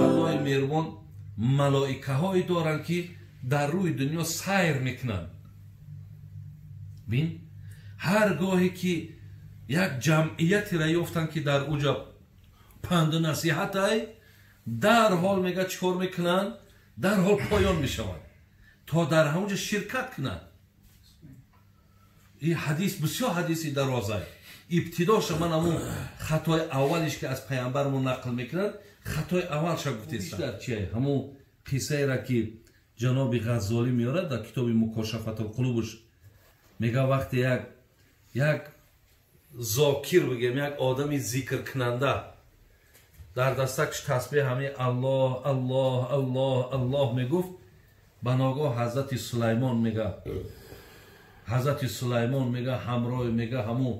Аллоҳи меҳрубон малоикаҳое доранд, ки дар рӯи дунё сайр мекунанд. Бин, ҳар гоҳе ки як ҷамъиятеро ёфтанд, ки дар уҷа панду насиҳатай, дарҳол мега чӣ кор мекунанд? Дарҳол поён мешаванд, то дар ҳамонҷа ширкат кунанд. Ин ҳадис бисёр ҳадиси дарозай. Ибтидоша ман ҳамун хатои аввалиш, ки аз паямбармон нақл мекунад, хатои аввалша гуфтестам. Чия ҳамун қиссаеро, ки ҷаноби Ғаззолӣ меорад дар китоби Мукошафатулқулубш, мега вақте як зокир, бигем, як одами зикркунанда дар дастакш тасбеҳ ҳами Аллоҳ, Аллоҳ, Аллоҳ, Аллоҳ мегуфт, ба ногоҳ ҳазрати Сулаймон мега, ҳазрати Сулаймон мега ҳамроҳи мега ҳамун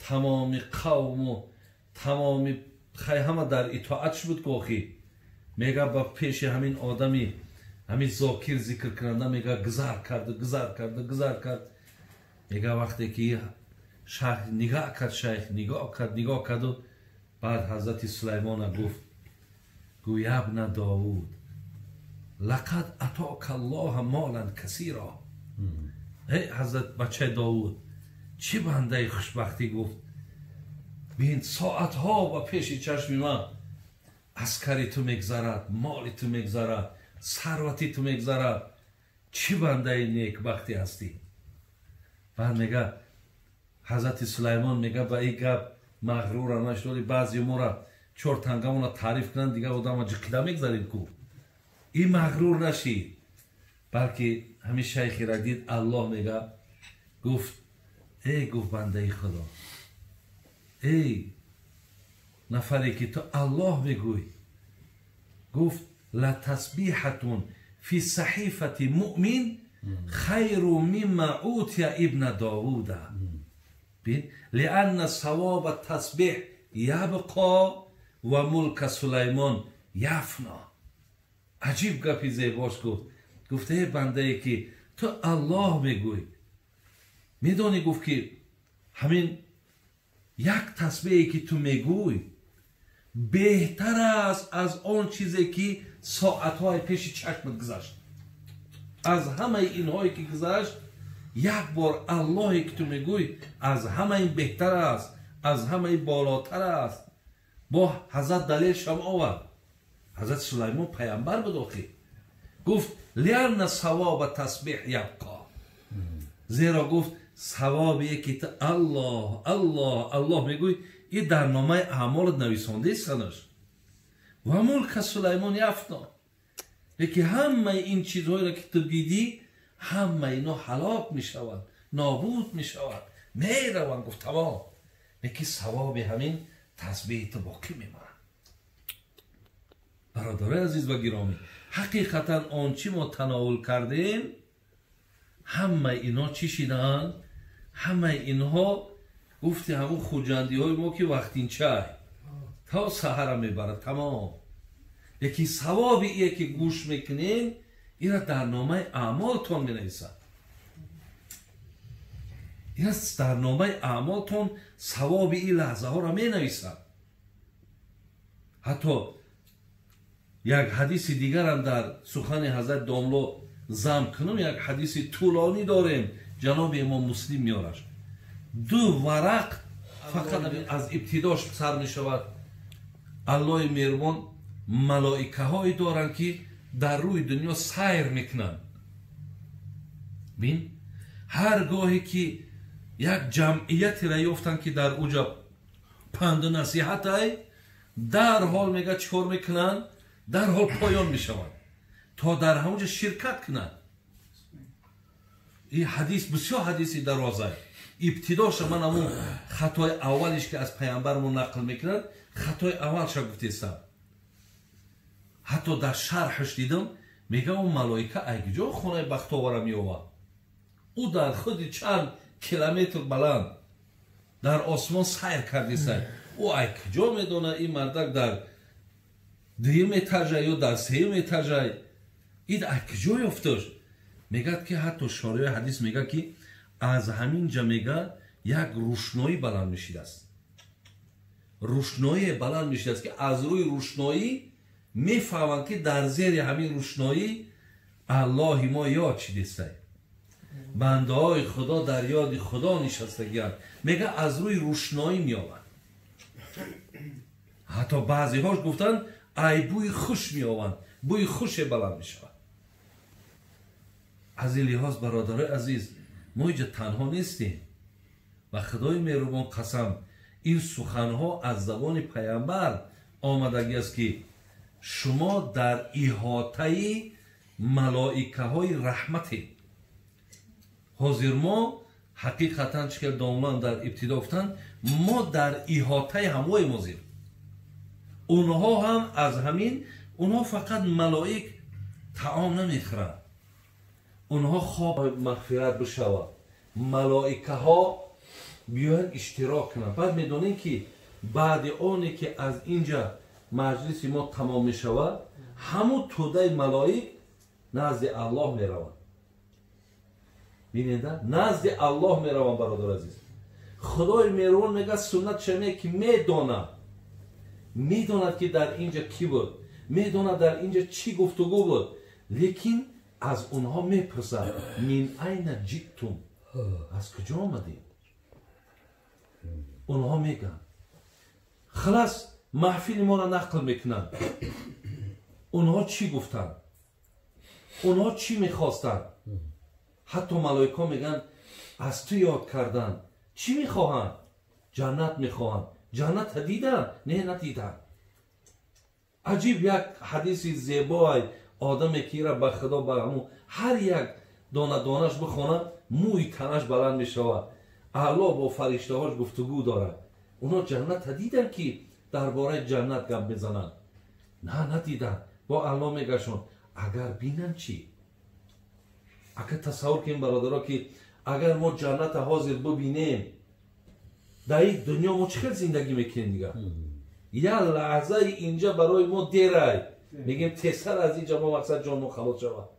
тамоми қавму тамоми хай ҳама дар итоатш буд ки мега ба пеши ҳамин одами ҳамин зокир, зикркунанда мега гузар кард, гузар кард, гузар кард. Мега вақте ки шайх нигоҳ кард, шайх нигоҳ кард, нигоҳ карду баъд ҳазрати Сулаймона гуфт: гӯ يا ابن داود لقد أعطاك الله مالا كثيرا. Эй ҳазрат бачаи Довуд, чӣ бандаи хушбахтӣ, гуфт, бин, соатҳо ба пеши чашми ман аскари ту мегзарад, моли ту мегзарад, сарвати ту мегзарад, чӣ бандаи некбахтӣ ҳастӣ. Баъд мега ҳазрати Сулаймон мега ба ин гап мағрура нашуд. Баъзе мора чор тангамона таъриф кунанд, дигар одама ҷиқида мегзарем ку. Ин мағрур нашид, балки ҳамин шайхира дид, Аллоҳ мега гуфт: эй, гуфт, бандаи Худо, эй нафаре ки ту Аллоҳ мегӯй, гуфт, لتسبيحة في صحيفة مؤمن خير مما أوتي ابن داود لأن ثواب التسبيح يبقى وملك سليمان يفنى. Аҷиб гапи зебош гуфт. Гуфт: эй бандае ки ту Аллоҳ мегӯй, медонӣ, гуфт, ки ҳамин як тасбеҳе ки ту мегӯй беҳтар аст аз он чизе ки соатҳои пеши чашмат гузашт. Аз ҳамаи инҳое ки гузашт, як бор Аллоҳе ки ту мегӯй аз ҳамаи беҳтар аст, аз ҳамаи болотар аст. Бо ҳазрат далелшам овард. Ҳазрат Сулаймон паямбар буд охи. Гуфт: لأن ثواب التسبيح يبقى. Зеро, гуфт, савобе ки ту Аллоҳ, Аллоҳ, Аллоҳ мегӯй, и дар номаи аъмолат нависондаи санаш. وملك سليمان يفنى. Леки ҳамаи ин чизҳоеро ки ту дидӣ, ҳамаи ино ҳалок мешаванд, нобуд мешаванд, мераванд, гуфт, тамом, леки савоби ҳамин тасбеҳи ту боқӣ мемонад. Бародарои азиз ва гиромӣ, ҳақиқатан он чӣ мо тановул кардем, ҳамаи инҳо чӣ шидаанд? Ҳамаи инҳо, гуфти ҳамун хуҷандиҳои мо, ки вақтинчай то саҳара мебарад, тамом. Леки савоби ие ки гӯш мекунем, ира дар номаи аъмолтон менависад, ира дар номаи аъмолтон савоби ин лаҳзаҳоро менависад. Ҳатто як ҳадиси дигарам дар сухани ҳазрат домло зам кунам. Як ҳадиси тӯлонӣ дорем, ҷаноби имом Муслим меораш, ду варақ фақат аз ибтидош сар мешавад. Аллоҳи меҳрубон малоикаҳое доранд, ки дар рӯи дунё сайр мекунанд. Бин, ҳар гоҳе ки як ҷамъиятеро ёфтанд, ки дар уҷа панду насиҳатай, дарҳол мега чӣ кор мекунанд? Дарҳол поён мешаванд, то дар ҳамонҷа ширкат кунанд. Ин ҳадис бисёр ҳадиси дарозай. Ибтидоша ман ҳамун хатои аввалиш, ки аз паямбармон нақл мекунад, хатои аввалша гуфтестам. Ҳатто дар шарҳаш дидам, мега он малоика ай куҷо хонаи бахтовара меёвад? Ӯ дар худи чанд километр баланд дар осмон сайр кардисай, ӯ ай куҷо медонад ин мардак дар дуюм этажа ё дар сеюм этажай? Ин ай куҷо ёфташ? Мегӯяд ки ҳатто шориҳои ҳадис мегӯяд, ки аз ҳамин ҷа мега як рӯшноӣ баланд мешидааст. Рӯшноие баланд мешудааст, ки аз рӯи рӯшноӣ мефаҳманд, ки дар зери ҳамин рӯшноӣ Аллоҳи мо ёд шидестай, бандаҳои Худо дар ёди Худо нишастагианд. Мега аз рӯи рӯшноӣ меованд. Ҳатто баъзеҳош гуфтанд, ай бӯи хуш меованд, бӯи хуше баланд мешавад. Аз ин лиҳоз, бародарои азиз, мо инҷа танҳо нестем. Ба Худои меҳрубон қасам, ин суханҳо аз забони паямбар омадагӣ аст, ки шумо дар иҳотаи малоикаҳои раҳматед. Ҳозир мо ҳақиқатан, чӣ хел домлан дар ибтидо гуфтанд, мо дар иҳотаи ҳамвои мозир. Онҳо ҳам аз ҳамин, онҳо фақат малоик таом намехӯранд, онҳо хоб мағфират бишавад, малоикаҳо биёянд иштирок кунанд. Баъд медонем, ки баъди оне ки аз инҷа маҷлиси мо тамом мешавад, ҳамун тӯдаи малоик назди Аллоҳ мераванд. Бинеда, назди Аллоҳ мераванд. Бародар азиз, Худои меҳрубон мегӯяд, суннат шаме, ки медонад, медонад, ки дар инҷа кӣ буд, медонад, дар инҷа чӣ гуфтугӯ буд, лекин аз онҳо мепурсад: мин айна ҷиттум, аз куҷо омадед? Онҳо мегӯянд, халас, маҳфили моро нақл мекунанд, онҳо чӣ гуфтанд, онҳо чӣ мехостанд. Ҳатто малоикаҳо мегӯянд, аз ту ёд карданд, чӣ мехоҳанд? Ҷаннат мехоҳанд. Ҷанната диданд? Не, надиданд. Аҷиб як ҳадиси зебоай. Одаме ки ира ба Худо ба ҳамун ҳар як дона донаш бихонад, мӯи танаш баланд мешавад. Аллоҳ бо фариштаҳош гуфтугӯ дорад. Онҳо ҷанната диданд, ки дар бораи ҷаннат гап мезананд? На, надиданд. Бо Аллоҳ мегашон, агар бинанд чӣ? Агар тасаввур кунем, бародаро, ки агар мо ҷанната ҳозир бибинем, дар ин дунё мо чӣ хел зиндагӣ мекунем дигар? Як лаҳзаи инҷа барои мо дерай, мегӯем тезтар аз инҷа мо мақсад ҷон мо халос шавад,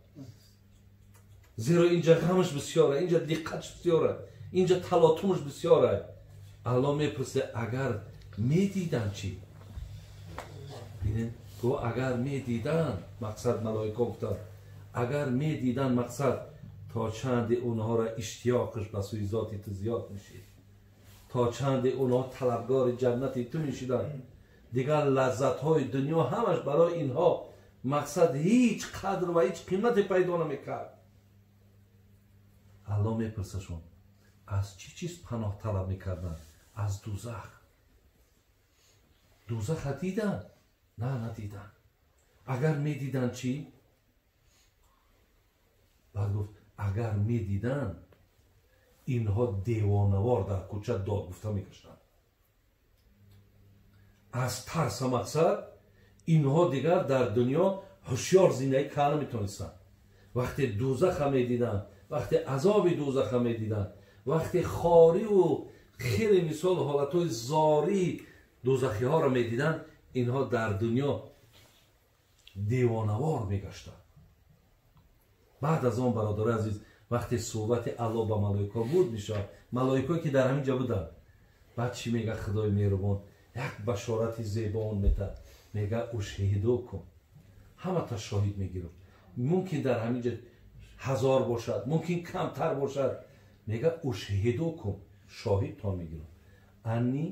зеро инҷа ғамаш бисёра, инҷа диққатш бисёра, инҷа талотумаш бисёра. Аллоҳ мепурсе, агар медиданд чӣ? Бинед, гӯ агар медиданд, мақсад малоика гуфтанд, агар медиданд, мақсад то чанде онҳоро иштиёқаш ба сӯи зоти ту зиёд мешид, то чанде онҳо талабгори ҷаннати ту мешиданд. Дигар лаззатҳои дунё ҳамаш барои инҳо мақсад ҳеҷ қадр ва ҳеҷ қимате пайдо намекард. Аллоҳ мепурсашон, аз чӣ чиз паноҳ талаб мекарданд? Аз дузах. Дузаха диданд? На, надиданд. Агар медиданд чӣ? Баъд гуфт, агар медиданд, инҳо девонавор дар кӯча дод гуфта мекаштанд аз тарса. Мақсад инҳо дигар дар дунё ҳушёр зиндагӣ карда наметонистанд. Вақте дузаха медиданд, вақте азоби дузаха медиданд, вақте хориву хеле мисол ҳолатҳои зории дузахиҳоро медиданд, инҳо дар дунё девонавор мегаштанд. Баъд аз он, бародари азиз, вақте суҳбати Аллоҳ ба малоикаҳо буд мешавад, малоикое ки дар ҳамин ҷо буданд, баъд чӣ мега Худои меҳрубон? Як башорати зебоон метад, мега: ушҳидукум, ҳамата шоҳид мегирам. Мумкин дар ҳамин ҷо 1000 бошад, мумкин камтар бошад. Мега: ушҳидукум, шоҳидтон мегирам, анни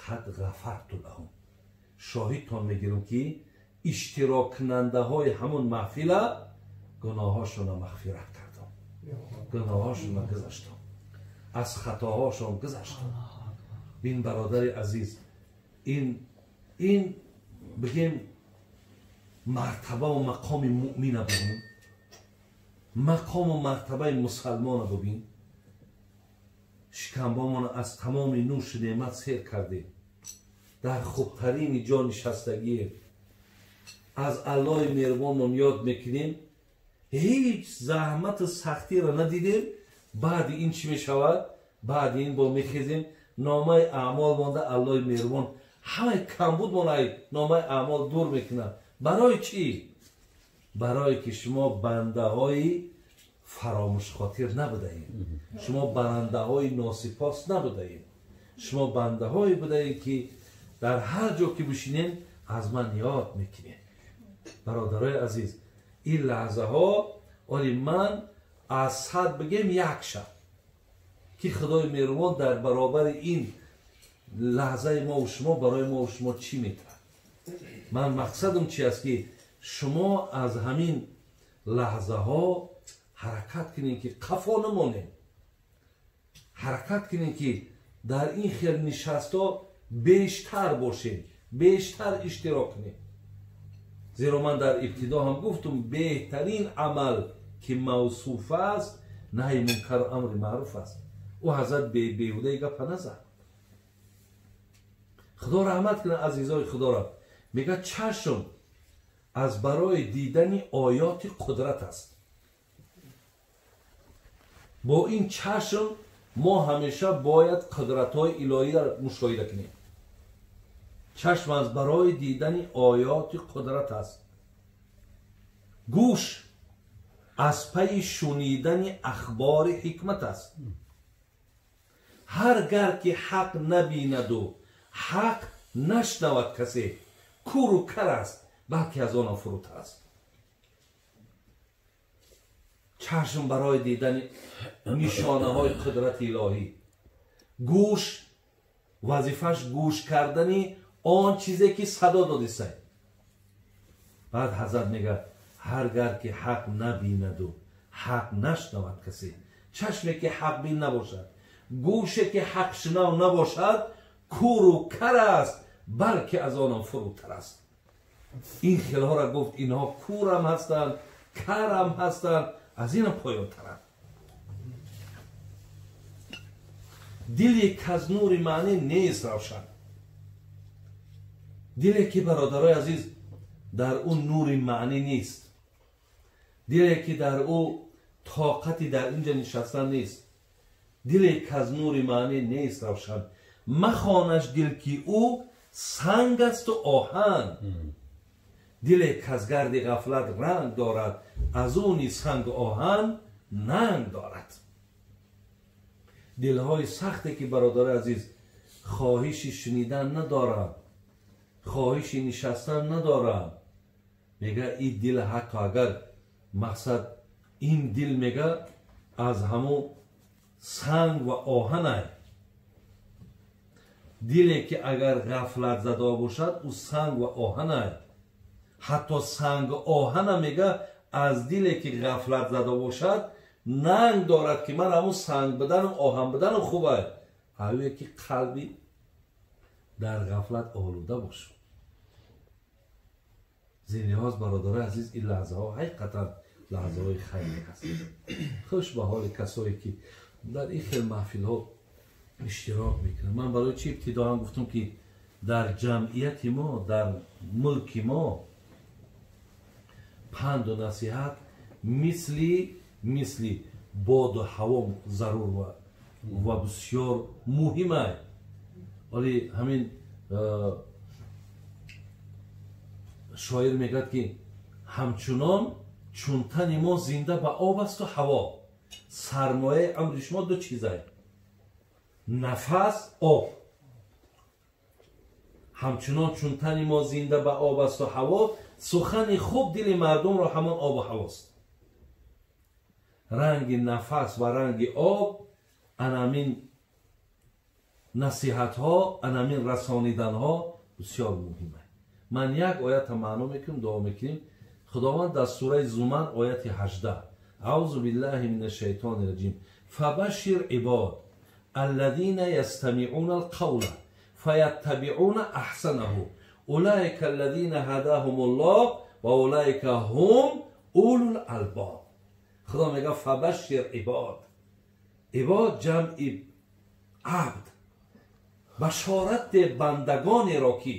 қад ғафарту лаҳум, шоҳидтон мегирам, ки иштироккунандаҳои ҳамун маҳфила гуноҳҳошонро мағфират кардам, гуноҳҳошонро гузаштам, аз хатоҳошон гузаштам. Бин, бародари азиз, ин бигем мартабаву мақоми муъмина бибин, мақому мартабаи мусалмона бибин. Шикамбомона аз тамоми нӯшу неъмат сер кардем, дар хубтарини ҷо нишастагием, аз Аллоҳи меҳрубонмон ёд мекунем, ҳеҷ заҳмату сахтиро надидем. Баъди ин чӣ мешавад? Баъди ин бо мехезем, номаи аъмол монда, Аллоҳи меҳрубон ҳамаи камбуд монай номаи аъмол дур мекунад. Барои чӣ? Барое ки шумо бандаҳои фаромӯшхотир набудаед, шумо бандаҳои носипос набудаед, шумо бандаҳое будаед, ки Дар ҳар ҷо ки бишинем аз ман ёд мекунед. Бародарои азиз, ин лаҳзаҳо оли ман аз сад бигем як шаб ки Худои меҳрубон дар баробари ин лаҳзаи мо шумо барои мо шумо чӣ метавад. Ман мақсадам чи аст ки шумо аз ҳамин лаҳзаҳо ҳаракат кунед ки қафо намонед, ҳаракат кунед ки дар ин хел нишастҳо бештар бошед, бештар иштирок кунед. Зеро ман дар ибтидо ҳам гуфтум, беҳтарин амал ки мавсуф аст наҳи мункару амри маъруф аст. Ӯ ҳазрат беҳудаи гапа назад. Худо раҳмат кунад азизои Худоро. Мегӯяд чашм аз барои дидани оёти қудрат аст. Бо ин чашм мо ҳамеша бояд қудратҳои илоҳиро мушоҳида кунем. Чашм аз барои дидани оёти қудрат аст. Гӯш аз пайи шунидани ахбори ҳикмат аст. Ҳар гар ки ҳақ набинаду ҳақ нашнавад касе, куру кар аст, балки аз онам фурӯтар аст. Чашм барои дидани нишонаҳои қудрати илоҳӣ, гӯш вазифаш гӯш кардани он чизе ки садо додисай. Баъд ҳазрат мегӯяд ҳар гар ки ҳақ набинаду ҳақ нашнавад касе, чашме ки ҳақбин набошад, гӯше ки ҳақшинав набошад, куру кар аст, балки аз онам фурӯтар аст. Ин хелҳоро гуфт инҳо курам ҳастанд, карам ҳастанд, аз инам поёнтаранд. Диле каз нури маънӣ нест равшан. Диле ки бародарои азиз дар ӯ нури маънӣ нест, диле ки дар ӯ тоқати дар инҷа нишастан нест, диле каз нури маънӣ нест равшан. Махонаш дил ки ӯ санг асту оҳан. Диле каз гарди ғафлат ранг дорад, аз ӯ низ сангу оҳан нанг дорад. Дилҳои сахте ки бародари азиз хоҳиши шунидан надоранд, хоҳиши нишастан надоранд, мега ин дил ҳатто агар мақсад ин дил мега аз ҳамун санг ва оҳанай. Диле ки агар ғафлат зада бошад, ӯ санг ва оҳанай. Ҳатто сангу оҳана мега аз диле ки ғафлат зада бошад нанг дорад ки ман ҳамун санг будану оҳан будану хубай. Ҳаве ки қалби дар ғафлат олуда бошад. Зин лиҳоз бародарои азиз, ин лаҳзаҳо ҳақиқатан лаҳзаҳои хайре ҳастанд. Хуш ба ҳоли касое ки дар ин хел маҳфилҳо иштирок мекунанд. Ман барои чи ибтидоан гуфтам ки дар ҷамъияти мо, дар мулки мо панду насиҳат мисли боду ҳаво зарур ва бисёр муҳимай. Вале ҳамин шоир мегӯяд ки ҳамчунон чун тани мо зинда ба об асту ҳаво, сармояи амри шумо ду чизай: нафас, об. Ҳамчунон чун тани мо зинда ба об асту ҳаво, сухани хуб дили мардумро ҳамон обу ҳавост. Ранги нафас ва ранги об анамин насиҳатҳо, анамин расониданҳо бисёр муҳиманд. Ман як оята маъно мекунем, дуо мекунем. Худованд дар сураи Зумар ояти 18: аузу биллаҳи мина шайтони раҷим, фабашшир ибод аллазина ястамиъуна алқавла фаяттабиъуна аҳсанаҳу улаика аллазина ҳадаҳумуллоҳ ва улаика ҳум улул албоб. Худо мегӯяд фабашшир ибод. Ибод ҷамъи абд, башорат де бандагонеро ки,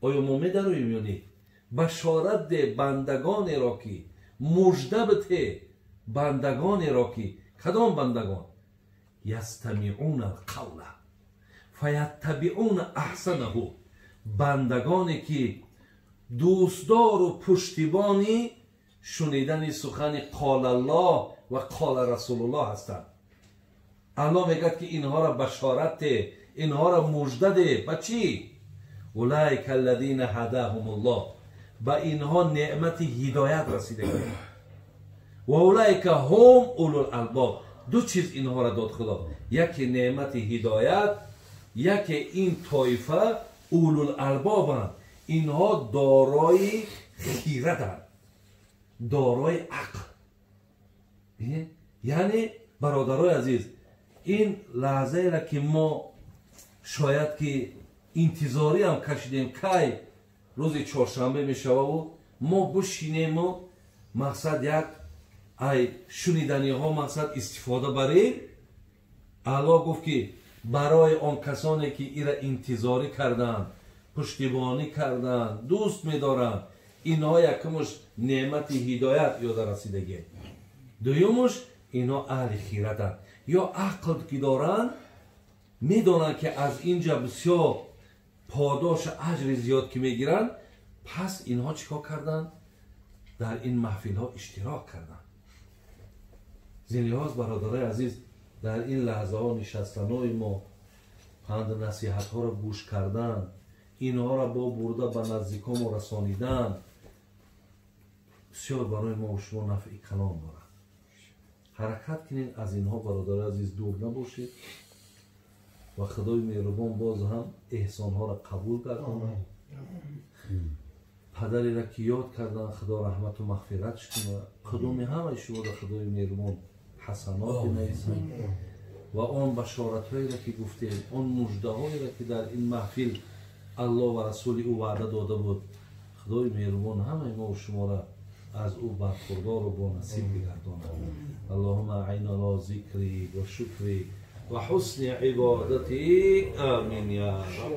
оё мо медароем ё не? Башорат де бандагонеро ки, мужда бите бандагонеро ки, кадом бандагон? Ястамиъуна алқавла фаяттабиъуна аҳсанаҳу, бандагоне ки дӯстдору пуштибони шунидани сухани қолаллоҳ ва қола расулуллоҳ ҳастанд. Аллоҳ мегӯяд ки инҳоро башорат де, инҳоро мужда де. Ба чӣ? Улайка аллазина ҳадаҳумуллоҳ, ба инҳо неъмати ҳидоят расидагӣ. Ва улайка ҳум улул албоб. Ду чиз инҳоро дод Худо: яке неъмати ҳидоят, яке ин тоифа улул албобанд. Инҳо дорои хираданд, дорои ақл. Яъне бародарои азиз, ин лаҳзаеро ки мо шояд ки интизориам кашидем, кай рӯзи чоршанбе мешававу мо бушинему мақсад як ай шуниданиҳо мақсад истифода барем. Аллоҳ гуфт ки барои он касоне ки ира интизорӣ карданд, пуштибонӣ карданд, дӯст медоранд, инҳо якумуш неъмати ҳидоят ёда расидагӣ, дуюмуш инҳо аҳли хиратанд ё ақл ки доранд, медонанд ки аз инҷа бисёр подошу аҷри зиёд ки мегиранд. Пас инҳо чӣ кор карданд? Дар ин маҳфилҳо иштирок карданд. Зин лиҳоз бародарои азиз, дар ин лаҳзаҳо нишастанои мо, панду насиҳатҳоро гӯш кардан, инҳоро бо бурда ба наздикомо расонидан бисёр барои мо шумо нафъи калон дорад. Ҳаракат кунед, аз инҳо, бародарои азиз, дур набошед ва Худои меҳрубон боз ҳам эҳсонҳоро қабул гардонад. Падареро ки ёд кардан, Худо раҳмату мағфиратш кунад. Қудуми ҳамаи шуморо Худои меҳрубон ҳасаноте нависад ва он башоратҳоеро ки гуфтем, он муждаҳоеро ки дар ин маҳфил Аллоҳ ва расули ӯ ваъда дода буд, Худои меҳрубон ҳамаи мо шуморо аз ӯ бархурдору бонасиб бигардонад. Аллоҳума аъинна ало зикрик ва шукрик ва ҳусни ибодатик. Амин я раб.